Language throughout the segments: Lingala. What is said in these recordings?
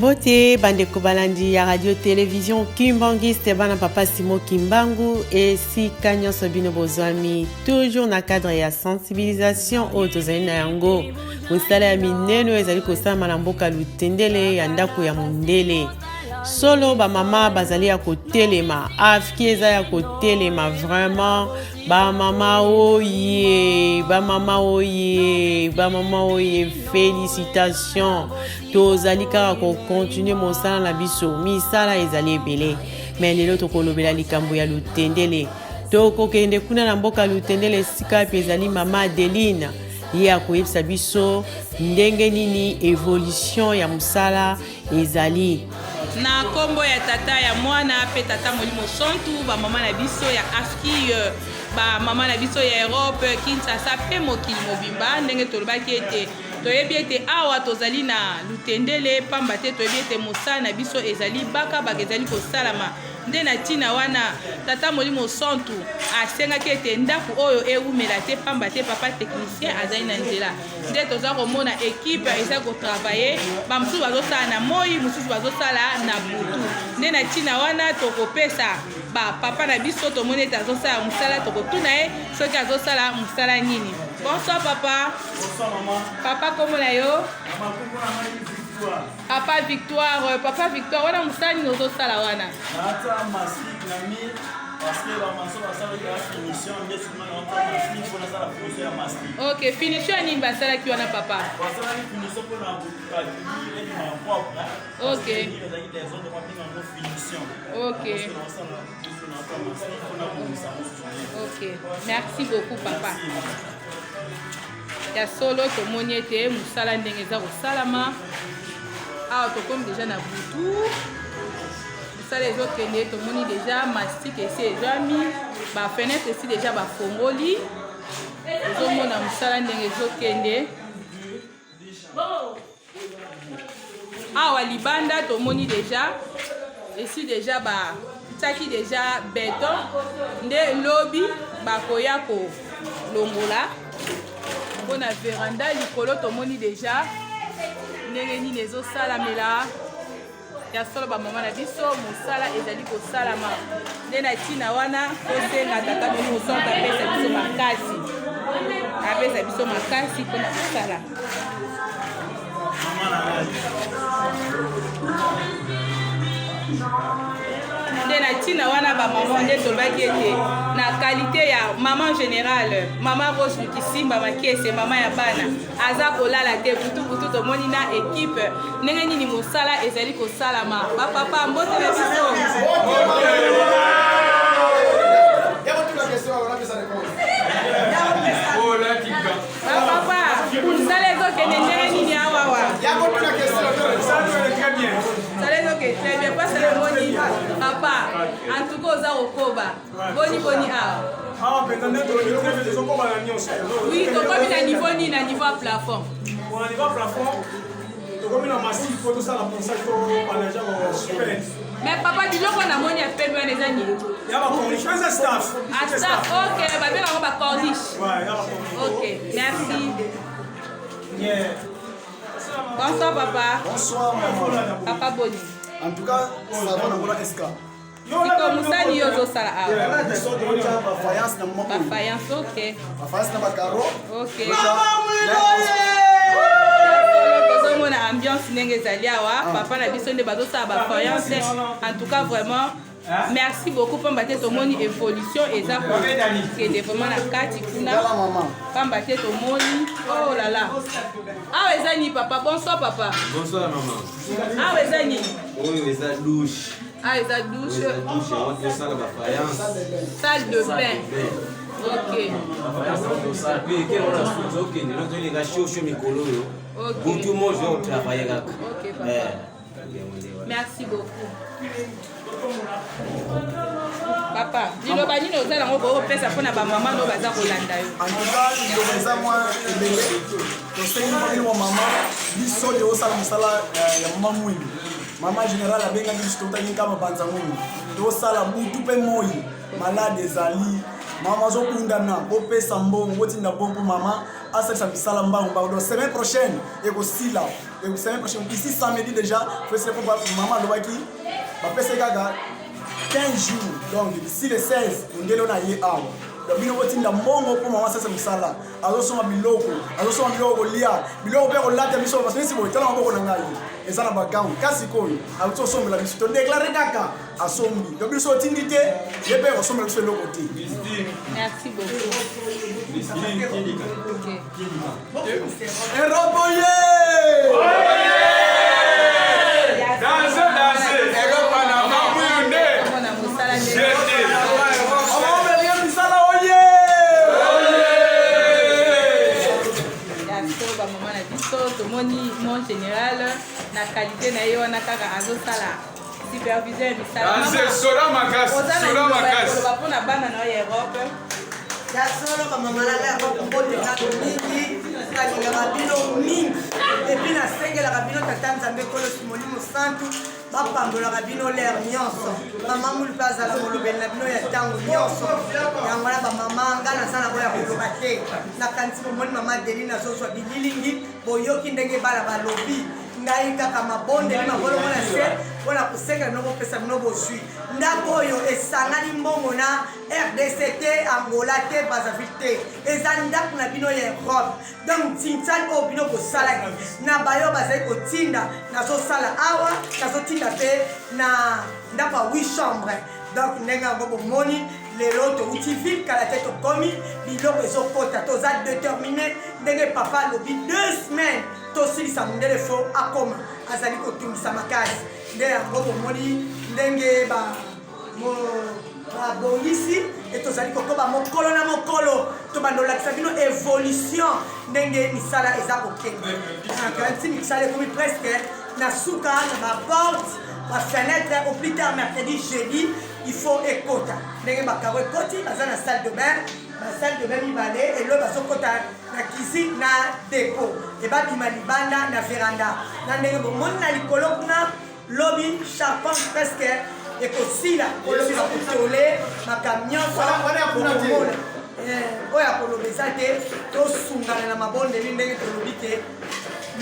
Mbote bandeko balandi ya radio television Kimbanguiste, bana papa Simo Kimbangu esika nyonso bino bozwami, toujours na cadre ya sensibilisation oyo tozali na yango, mosala ya minene oyo ezali kosalama na mboka Lutendele ya ndako ya mondele. Solo bamama bazali ya kotelema, afki eza ya kotelema vraiment. Bamama oye, bamama oye, bamama oye, félicitation. Tozali kaka kokontinue mosala na biso, misala ezali ebele, me lelo tokolobela likambo ya Lutendele. Tokokende kuna na mboka Lutendele esika mpe ezali mama Adeline, ye akoyebisa biso ndenge nini evolution ya mosala ezali. Na nkombo ya Tata, ya Mwana mpe Tata Molimo Santu, bamama na biso ya AFKI, bamama na biso ya Europe, Kinshasa mpe mokili mobimba, ndenge tolobaki ete toyebi ete awa tozali na Lutendele, pamba te toyebi ete mosala na biso ezali bakabaka, ezali kosalama. Nde na ntina wana Tata Molimo Santu asengaki ete ndako oyo ewumela te, pamba te papa technicien azali na nzela. Nde toza komona ekipe eza kotravaille, bamosusu bazosala na moi, mosusu bazosala na butu. Nde na ntina wana tokopesa bapapa na biso, tomoni ete azosala mosala, tokotuna ye soki azosala mosala nini. Bonsoir papa. Bonsoir maman. Papa, kombo na yo? Mama, kombo na ngai Victoire. Papa Victoire, papa Victoire, wana mosala nini ozosala wana? Naata masque na mur parce que ba maçon basalaki ba finition nde sikoyo naata masque mpo nasala finition ya masque. Ok, finition ya nini basalaki wana papa? Basalaki finition mpo na mur ebima propre. Ok. Ezalaki desordre, babenga yango finition. Ok. Ok, merci beaucoup papa. Ya solo tomoni ete mosala ndenge eza kosalama awa, tokomi deja na butu, mosala ezokende, tomoni deja mastic esi ezwami, bafenetre esi deja bafongoli, ozomona mosala ndenge ezokende. Awa libanda tomoni deja esi deja batiaki deja beton, nde lobi bakoya kolongola mpona veranda. Likolo tomoni deja ndenge nini ezosalamela. Ya solo bamama na biso, mosala ezali kosalama. Nde na ntina wana tosenga Tata Molimo Santu apesa biso makasi, apesa biso makasi mpona kosala. Nde na ntina wana bamama, nde tolobaki ete na qualité ya mama générale, mama Rose Lukisimba Makese, mama ya bana, aza kolala te butu butu. Tomoni na ekipe ndenge nini mosala ezali kosalama. Bapapa, mbote na biso. Bapapa, mosala ezokende ndenge nini awawa? Mosala ezokende très bien mpasi namoni papa. En tout cas oza kokoba boni boni awa? Awa mpenza nde tolobi très bien, tozokoba na nyonso. Oui, tokomi na niveau nini? Na niveau ya plafond? Bon, na niveau ya plafond tokomi na massif po tosala ponçage, tobanda kopeindre. Mais papa, biloko namoni ya pembe wana eza nini? Ya bacorniche, eza staff. Ah, staff, ok, babengango bacorniche. Ouais, ya bacorniche. Ok, merci. Yeah. Bonsoir papa. Bonsoir maman. Papa, boni? En tout cas, ça va na SK. Siko mosali yo ozosala awa? Biso totia bafaïence na moko. Bafaïence, ok. Bafaïence na bacarreaux. Ok, tozomona ambiance ndenge ezali awa. Papa na biso nde bazosala bafaïence. En tout cas vraiment merci beaucoup, pamba te tomoni évolution eza kokende vraiment na kati kuna. Tala mama. Pamba te tomoni, oh là là, awa eza nini papa? Bonsoir papa. Bonsoir maman. Awa eza nini? Oyo eza douche. Awa eza douche. Oyo eza douche, yango tosala ba faïence. Salle de bain, ok. Ba faïence yango tosala. Puis eke wana suki okende no tolinga chaud chaud mikolo oyo. Ok. Butu mo je travailler kaka. Ok, papa. Eh, yango nde wana. Merci beaucoup papa. Liloba nini oza nango koopesa mpona bamama no baza kolanda yo? En tout cas, liloba eza mwa ebele. Tosengi mwa mama biso te osala mosala ya mama mwindu. Mama général abengaki biso, totaki kama banza ngungu, tosala butu mpe moi. Malade ezali, mama azobundana, bopesa mbongo, botinda mbongo mpo mama asalisa misala mbangu mbangu. Donc semaine prochaine ekosila. Semaine prochaine, ici samedi déjà, faut mama alobaki bapesaki kaka 15 jours, donc d'ici le 16 mondele oyo na ye awa. Donc bino botinda mbongo mpo mama asasa mosala, azosomba biloko, azosomba biloko kolia, biloko mpe kolata. Biso parce nisi boye, tala maboko na ngai eza na bagango, kasi koyo auti osombela biso, todeklare kaka asombi. Donc biso otindi te, ye mpe akosombela biso eloko te. Merci beaucoup. Europe oye! Danse, danse. Europe na Mabuyunde. Mona mosala ndenge Omelie misala oye! Ya so bamama na biso, tomoni mon général na qualité na ye wana kaka azosala superviseur ya misala. Danse, Mama, sola makasi, oza na sola liloba ya makasi. koloba mpona bana na yo ya Europe? Ya solo, bamama na ngai yango, mbote kaka mingi, nalingaka bino mingi et puis nasengelaka bino Tata Nzambe Kolosi Molimo Santu bapambolaka bino l'heure nyonso. Mama Mulu mpe azala molobeli na bino ya ntango nyonso. Yango wana, bamama, ngai naza na boya koloba te. Nakanisi bomoni mama Deline azozwa bililingi, boyoki ndenge bana balobi. Ngai kaka mabondeli mabolongo na se mpona kosengela bino kopesa bino bozwi ndako oyo esangani mbongo na RDC te, Angola te, Brazzaville te, eza ndako na bino ya Europe. Donc ntintsani oyo bino bosalaki na bayo bazali kotinda, nazosala awa, nazotinda mpe na ndako ya 8 chambre. Donc ndenge yango bomoni lelo touti ville, kala te tokomi, biloko ezokota, toza déterminé ndenge papa alobi, 2 semaines tosilisa. Mondele fo akoma, azali kotungisa makasi. Nde yango bomoni ndenge ba babongisi e, tozali kokoba mokolo na mokolo, tobanda olakisa bino évolution ndenge misala eza kokende. Nti misala ekomi presque na suka na baporte, bafenêtre. Au plus tard mercredi, jeudi, il faut ekota. Ndenge bacarreaux ekoti, baza na salle de bain, basalle de bain mibale elo bazokota na cuisine na dépôt, ebabima libanda na veranda. Na ndenge bomoni na likolo kuna, lobi charpente presque ekosila, kolobi bakotole makambo nyonso okomona. Oyo akoloba eza te, tosungana na mabondeli ndenge tolobi te,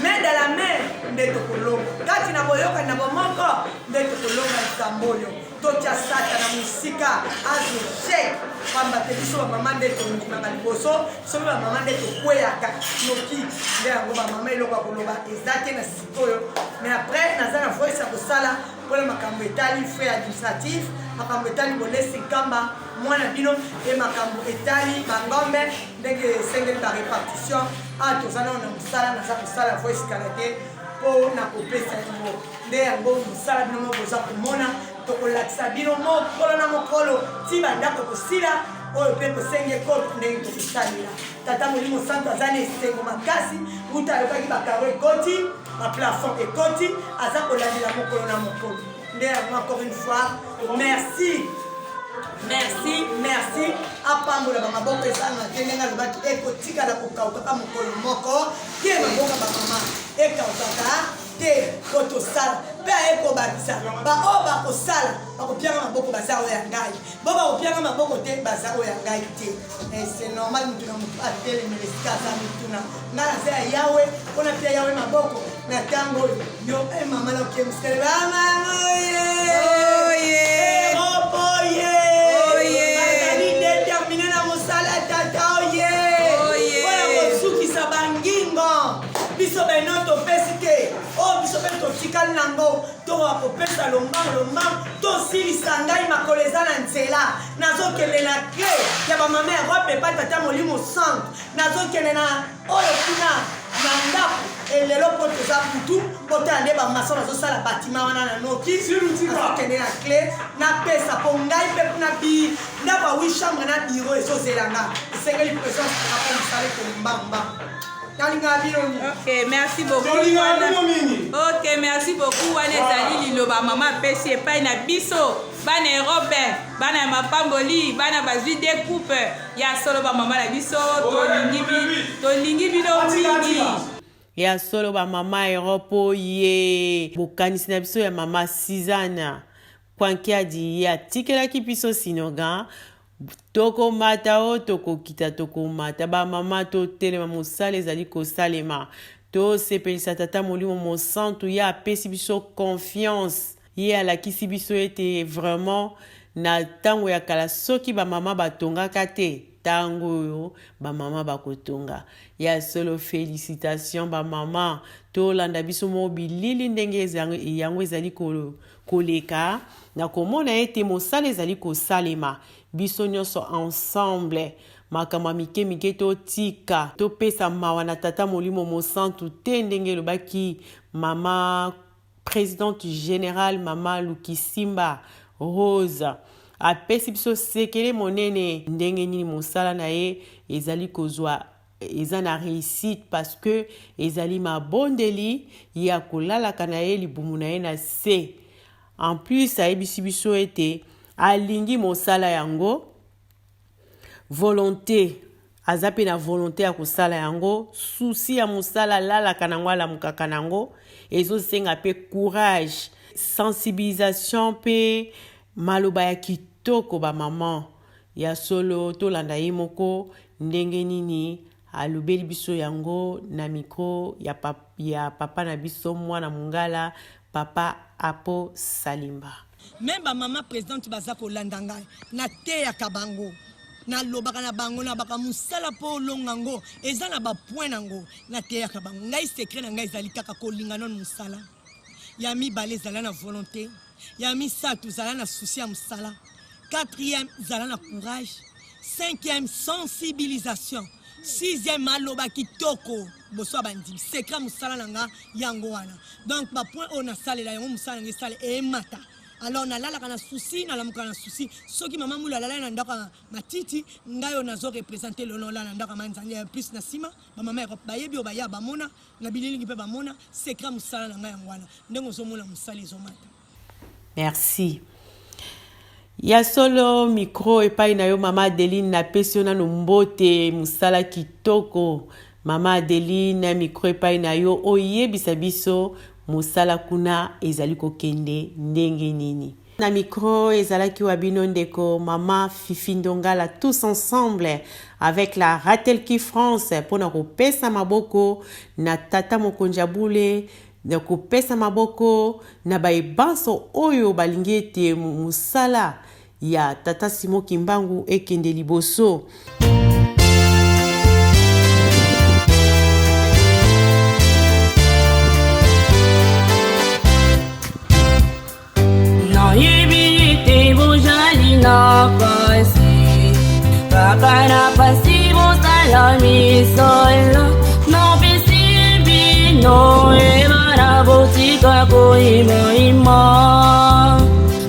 main dans la main nde tokolonga, kati na boyokani na bomoko nde tokolonga likambo oyo. Totia Satana mosika, azo échec, pamba te biso bamama nde tondimaka liboso, biso mpe bamama nde tokweyaka noki. Nde yango, bamama, eloko ya koloba eza te na sikoyo, mais après naza na voice ya kosala mpona makambo etali frais administratif, makambo etali bolesi nkamba mwana bino e, makambo etali bangombe ndenge esengeli barépartition. A toza nano na mosala, naza kosala voice kala te mpo na kopesa yango. Nde yango mosala bino moko boza komona, tokolakisa bino mokolo na mokolo ti bandako ekosila, oyo mpe kosengi ekolo ndenge tokosalela. Tata Molimo Santo aza na esengo makasi uta ayokaki bacarreaux ekoti, baplafond ekoti, aza kolandela mokolo na mokolo. Nde yango, encore une fois, merci, merci, merci. Apambola bamaboko ezanga te, ndenge alobaki ekotikala kokaukaka mokolo moko te. Maboko ya bamama ekaukaka te, po tosala mpe aye kobakisa. Baoyo bakosala bakopianga maboko baza oyo ya ngai, bo bakopianga maboko te baza oyo ya ngai te. C'est normal, mutu na mutu atelemela esika aza mituna. Ngai naza ya Yawe mpona pia Yawe maboko na ntango oyo. Yo e mama na okie mosikale, bamama oye, Europe oye, bazali déterminé na mosala. Tata oye, mpona kosukisa bangingo biso beno topesi te, oyo biso mpe totikali nango, tokoka kopesa lombango lombango, tosilisa. Ngai makolo eza na nzela, nazokende na clé ya bamama ya Europe epa Tata Molimo Centre, nazokende na oyo kuna na ndako elelo mpo toza butu botala nde bamaçon bazosala batima wana na noki. Nazokende na clé napesa mpo ngai mpe kuna bi ndako ya 8 chambre na bureau ezozela nga, esengeli présence nanga mpo mosala ekombamba. Nalingaka bino mingi. Ok, merci beaucoup. Tolingaka bino mingi. Ok, merci beaucoup. Wana ezali liloba mama apesi epai na biso bana Europe, bana ya mapamboli, bana bazwi de coupe ya solo. Bamama na biso, tolingi bino mingi. Ya solo, bamama Europe oye, bokanisi na biso ya mama Suzanne Kwankiadi, ye atikelaki biso slogan: tokomata o tokokita, tokomata. Bamama, totelema, mosala ezali kosalema. Tosepelisa Tata Molimo Mosantu, ye apesi biso confiance, ye alakisi biso ete vraiment na ntango ya kala soki bamama batongaka te, ntango oyo bamama bakotonga. Ya solo felicitation bamama, tolanda biso moko bilili ndenge yango ezali koleka na komona ete mosala ezali kosalema biso nyonso ensemble. Makambo ya mike mike totika, topesa mawa na Tata Molimo Mosantu te, ndenge elobaki mama presidente generale mama Lukisimba Rose. Apesi biso sekele monene ndenge nini mosala na ye ezali kozwa eza na réussite, parce que ezali mabondeli ya kolalaka na ye libumu na ye na se. En plus ayebisi biso ete alingi mosala yango, volonté aza mpe na volonté ya kosala yango, souci ya mosala alalaka nango alamukaka nango, ezosenga mpe courage, sensibilisation mpe maloba ya kitoko bamama ya solo. Tolanda ye moko ndenge nini alobeli biso yango na micro ya, ya papa na biso mwana mongala papa Apo Salimba. Meme bamama présidente baza kolanda ngai, nateyaka bango, nalobaka na bango, nabaka mosala mpo olonga yango eza na bapoint nango, nateyaka bango. Ngai secret na ngai ezali kaka kolinga nano mosala, ya mibale ezala na volonté, ya misato zala na souci ya mosala, quatrième zala na courage, cinquième sensibilisation, sixième maloba kitoko boso ya bandimi. Secret mosala na nga yango wana. Donc bapoint oyo nasalela yango, mosala na nga esala emata. Alors nalalaka na souci, nalamuka na souci. Soki mama Mulu alalaki na ndako ya matiti, ngai oyo nazo représente lelo olala na ndako ya manzanza. Plus na nsima bamama Europe bayebi oyo baya bamona na bililingi mpe bamona secret mosala na ngai yango wana, ndenge ozomona mosala ezomata. Merci. Ya solo micro epai na yo mama Adeline, napesi yo nano mbote, mosala kitoko mama Adeline, micro epai na yo oyebisa biso mosala kuna ezali kokende ndenge nini. Na micro ezalaki wa bino ndeko mama Fifi Ndongala, tous ensemble avec la Ratelki France mpona kopesa maboko na tata mokonzi ya bule, na kopesa maboko na baye banso oyo balingi ete mosala ya tata Simon Kimbangu ekende liboso. Nayebi ete bozali na pasi, kaka na pasi bosala misala, napesi bino ebana botika koyimayima,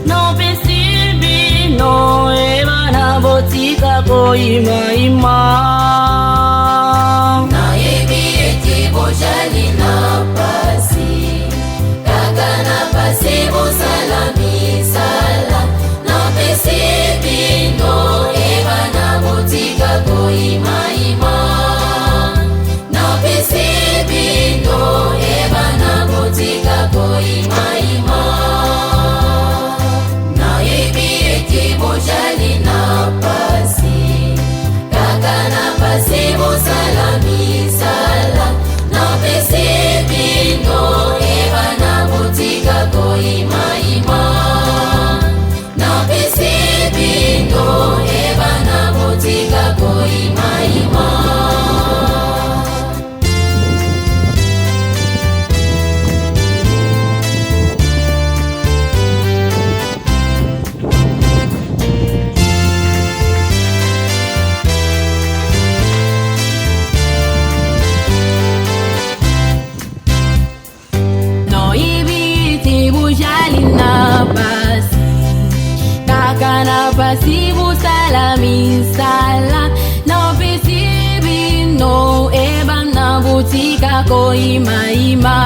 napesi bino ebana botika koyimayima. Nayebi ete bozali na pasi, kaka na pasi bosala misala, napesi bino ebana botika koyimayima, napesi bino ebana botika koyimayima. Nayebi ete bozali na pasi, kaka na pasi bosala misala, napesi bino ebana botika koyimayima, napesi bino ebana botika koyimayima. Nayebi ete bozali na pasi, kaka na pasi bosala misala, napesi bino ebana botika koyimayima,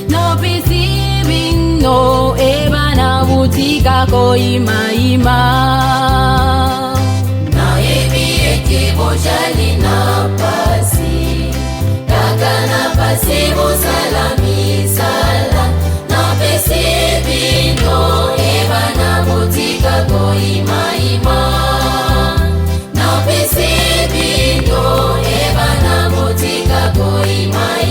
napesi bino ebana botika koyimayima. Nayebi ete bozali na pasi, kaka na pasi bosala misala, napesi bino ebana botika koyimayima, napesi bino ebana botika koyimayima.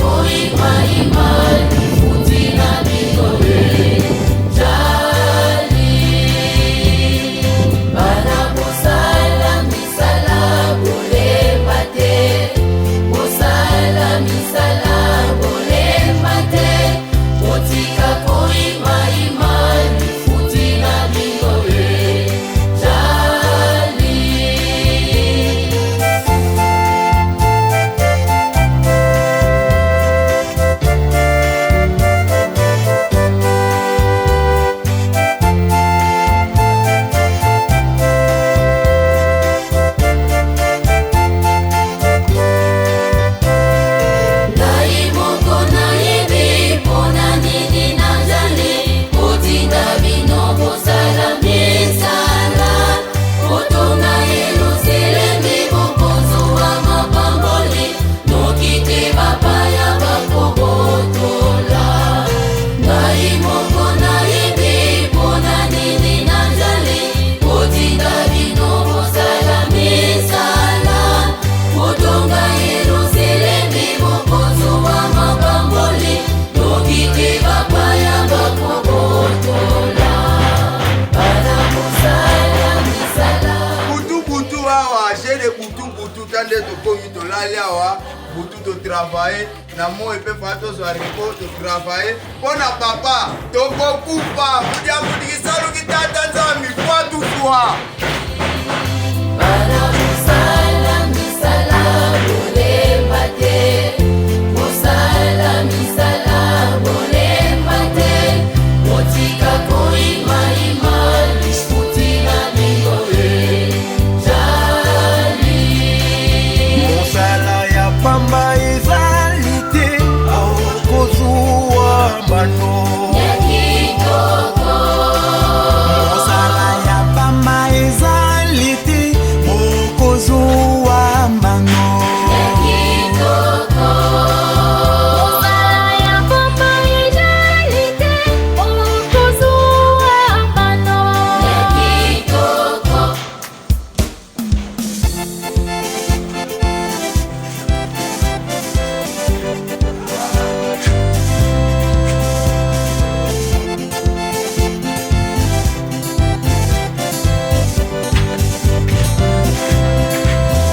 koyimayima lifuti na bino ejali. Bana kosala misala kolemba te, kosala misala kolemba te, kotika koyimayima lifuti na bino ejali. Ngai moko nayebi mpona nini nazali kotinda bino kosala misala, kotonga Yelusalemi, bokozwa mapamboli noki te bapaya bakobotola. Ngai moko nayebi mpona nini nazali kotinda bino kosala misala, kotonga Yelusalemi, bokozwa mapamboli noki te bapaya bakobotola. Bana kosala misala. Butu butu awa jeu de butu butu, ta nde tokomi tolali awa butu, totravaille na moi mpe fa tozwa repos, totravaille mpo na papa tokokufa kudiakudikisaluki tata nzambi fwa tufwa. Bana kosala misala kolemba te, kosala misala kolemba te, kotika koyimayima lifuti na bino ejali. Mosala ya pamba ezali te, okozwa mbano. Ya kitoko. Mosala ya pamba ezali te, okozwa mbano. Ya kitoko. Mosala ya pamba ezali te, okozwa mbano. Ya kitoko.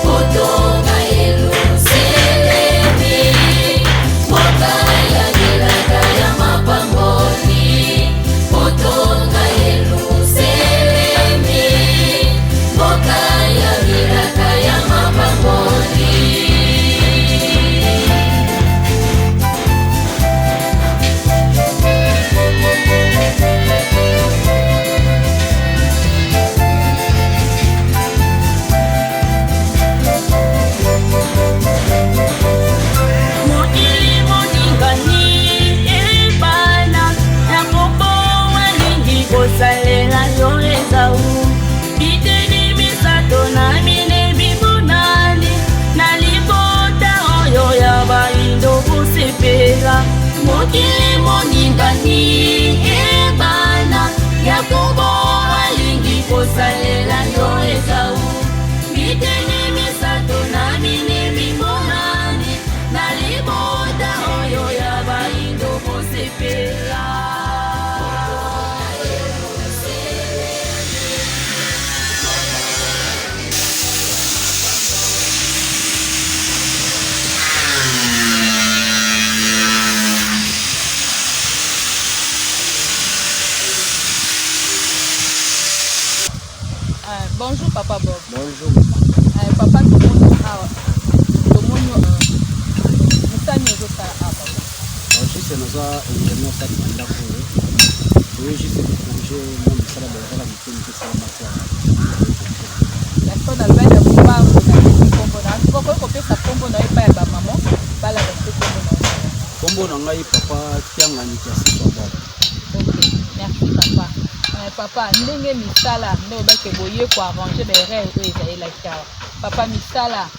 Kotonga Yelusalemi, mboka ya bilaka ya mapamboli. Kotonga Yelusalemi, mboka ya bilaka ya mapamboli. Mokili moningani ebana Yakobo alingi kosalela yo Ezau biteni misato na mine bimonani na libota oyo ya bayindo kosepela. Mokili moningani ebana Yakobo alingi kosalela yo Ezau biteni misato na mine bimonani na libota oyo ya bayindo kosepela. Ah, bonjour papa Bob. Bonjour. Ah, papa, tomoni awa, tomoni mosani ozosala awa, papa. Bon, juste naza ingénieur kati na ndako oyo, oyo juste kocorriger mwa misala boyakaka mike mike esalamaki awa. Yaso nalobaki ya mbangu, napesi nkombo na okoki kopesa nkombo na yo epai ya bamama balanda mpe nkombo na yo. Nkombo na ngai papa Kiangani Kiasiswa Bob. Ok, merci papa. Papa, ndenge misala nde obake boye koarranger baerreur oyo ezalelaki awa, papa, misala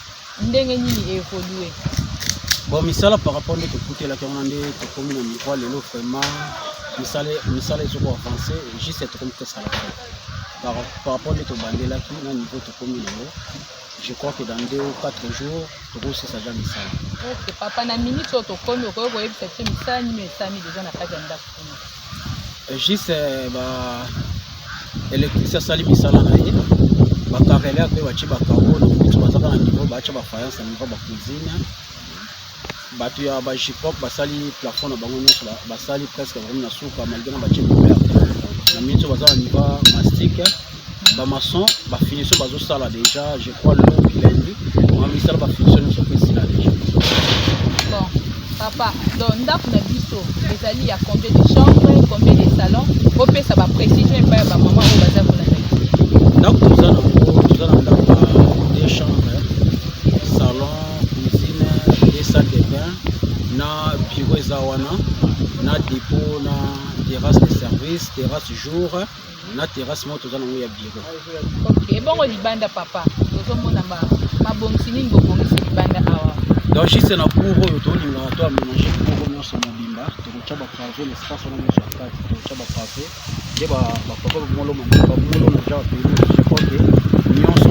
ndenge nini évolue? Bon, misala par rapport nde tokutelaki yango na nde tokomi na niveau lelo, vraiment misala misala ezoko avance, juste tokomi tosala par rapport nde tobandelaki na niveau tokomi nango. Je crois que dans 2 ou 4 jours tokosisa deja misala. Ok papa, na minute oyo tokomi, okoki koyebisa biso misala nini esalami deja na kati ya ndako kuna? Juste ba électricien asali misala na ye, bacarreleur mpe batie bacarreau na minute, bazaka na niveau batia bafaïence na niveau bacuisine. Bato ya bajipop basali plafond na bango nyonso, basali presque bakomi na suka, malgré na batie couvert. Na minute oyo baza na niveau mastic, bamaçon bafinition bazosala déjà. Je crois lobi lundi misala bafinition nyonso mpe esila déjà. Bon papa, donc ndako na biso ezali ya combien de chambre, combien de salon? Opesa baprécision epai ya bamama oyo baza kolanda biso. Ndako toza nango, toza na ndako ya deux chambres, salon, cuisine, deux salles de bain na bureau eza wana, na dépôt, na terrasse de service, terrasse jour na terrasse moko toza nango ya bureau. Ok, ebongo libanda papa, tozomona mabongisi nini bobongisi libanda awa? Donc juste na cour oyo tolingaka to aménage cour nyonso mobimba, tokotya bapave na espace wana nyonso ya kati, tokotya bapave nde bapapa bamoloma bamolona deja bapelouse. Je crois que nyonso.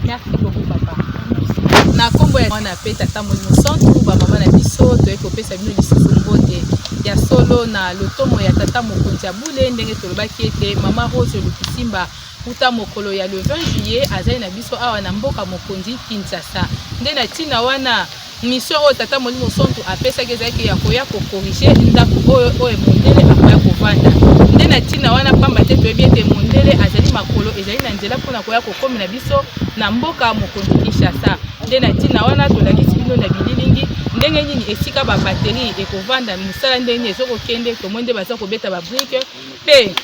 Merci beaucoup papa. Na nkombo ya mwana mpe Tata Molimo Santu, bamama na biso, toyei kopesa bino lisusu mbote. Ya solo, na lotomo ya tata mokonzi ya bule, ndenge tolobaki ete mama Rose Lukisimba uta mokolo ya le 20 juillet azali na biso awa na mboka mokonzi Kinshasa. Nde na ntina wana, mission oyo tata Molimo Santu apesaki ezalaki ya koya kocorriger ndako oyo, oyo mondele akoya kovanda. Nde na ntina wana, pamba te toyebi ete mondele azali makolo ezali na nzela mpona koya kokomela biso na mboka mokonzi Kinshasa. Nde na ntina wana tolakisi bino na bililingi ndenge nini esika babateri ekovanda, mosala ndenge nini ezokokende. Tomoni nde baza kobeta babrique mpe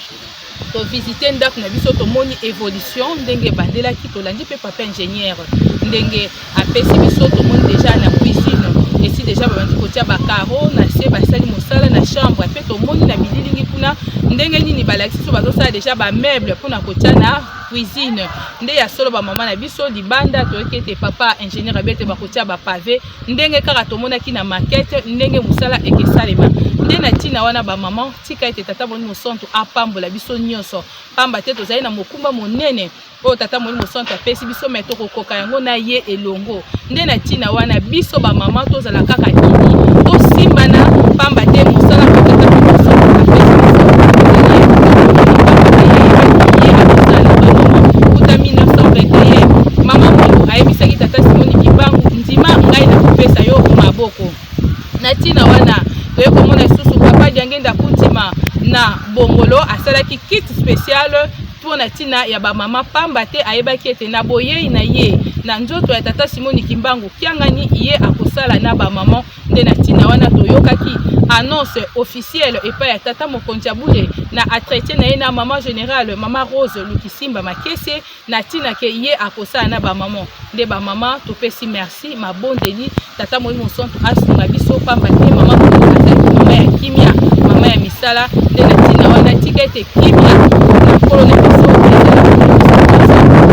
tovisite ndako na biso, tomoni évolution ndenge ebandelaki. Tolandi mpe papa ingénieur ndenge apesi biso. Tomoni deja na cuisine esi deja babandi kotia bacaro na se, basali mosala na chambre mpe tomoni na bililingi kuna ndenge nini balakisi biso bazosala deja bameuble mpona kotia na cuisine. Nde ya solo, bamama na biso, libanda toyoki ete papa ingénieur abi ete bakotia bapave ndenge kaka tomonaki na maquette, ndenge mosala ekesalema. Nde na ntina wana, bamama, tika ete Tata Molimo Santu apambola biso nyonso, pamba te tozali na mokumba monene oyo Tata Molimo Santu apesi biso, me tokokoka yango na ye elongo. Nde na ntina wana, biso bamama tozala kaka ini, tosimbana, pamba te mosala oyo Tata Molimo Santu apesi biso ye akosala. Bamama, kuta 1921 mama Mwindu ayebisaki tata Simoni Kimbangu: "Ndima ngai na kopesa yo maboko." Na ntina wana toye komona lisusu papa Diangenda Kuntima na Bongolo asalaki kit spécial mpo na ntina ya bamama, pamba te ayebaki ete na boyei na ye na nzoto ya tata Simoni Kimbangu Kiangani, ye akosala na bamama. Nde na ntina wana toyokaki annonce officielle epai ya tata mokonzi ya bule na entretien na ye na mama générale, mama Rose Lukisimba Makese, na ntina ke ye akosala na bamama. Nde bamama topesi merci, mabondeli Tata Molimo Santu asunga biso, pamba te mama oyo azalaki mama ya kimia, mama ya misala. Nde na ntina wana, tika ete kimia na Nkolo na biso ezala biso.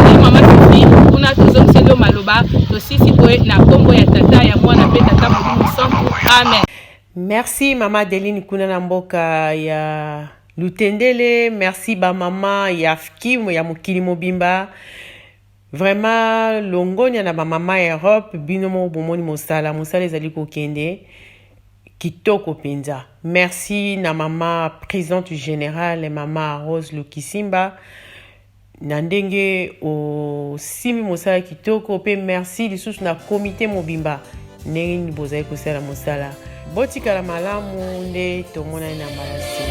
Nde mama Sofi kuna, tozongiseli yo maloba. Tosisi boye na nkombo ya Tata, ya Mwana mpe Tata Molimo Santu, amen. Merci mama Adeline kuna na mboka ya Lutendele. Merci bamama ya Fkim ya mokili mobimba. Vraiment longonia na bamama ya Europe, bino moko bomoni mosala, mosala ezali kokende kitoko mpenza. Merci na mama présidente générale, mama Rose Lukisimba, na ndenge osimbi mosala kitoko, mpe merci lisusu na komite mobimba ndenge nini bozali kosala mosala. Botikala malamu, nde tomonani na mbala nsima.